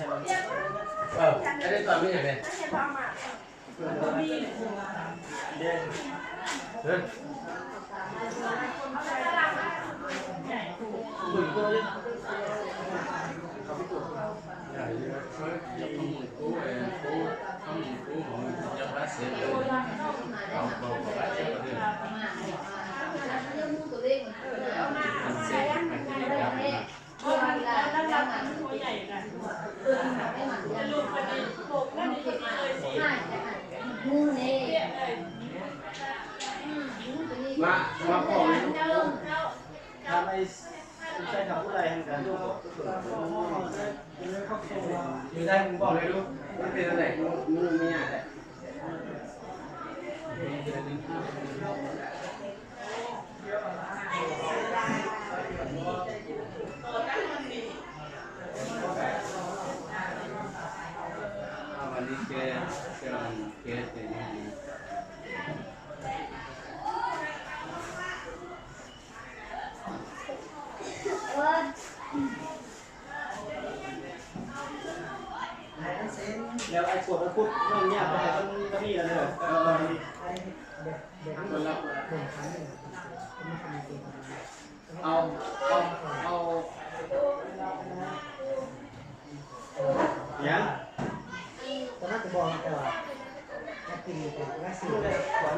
ເອີ ອັນນີ້ຕອນນີ້ຫຍັງນີ້? ຮະ? ມາ ມາຂໍ ຖາມໄອ້ ໃສ່ທຳຜູ້ໃດຫັ້ນກັນ ຢູ່ໃນ ບອກເລີຍດູ ມັນເປັນອັນໃດ? ມັນ ມັນມີຫຍັງໃດ? ແລ້ວໄອ້ກົດມັນພຸດ ນ້ອງຍາກໄປໃຫ້ມັນ ມັນນີ້ລະເດີ ເອີ ເອົາ ເອົາ ເອົາ ຫຍັງ? ຕອນນັ້ນກໍບອກແລ້ວ ແຕ່ວ່າ ແອັດມິນນີ້ກໍໄດ້ຊື່.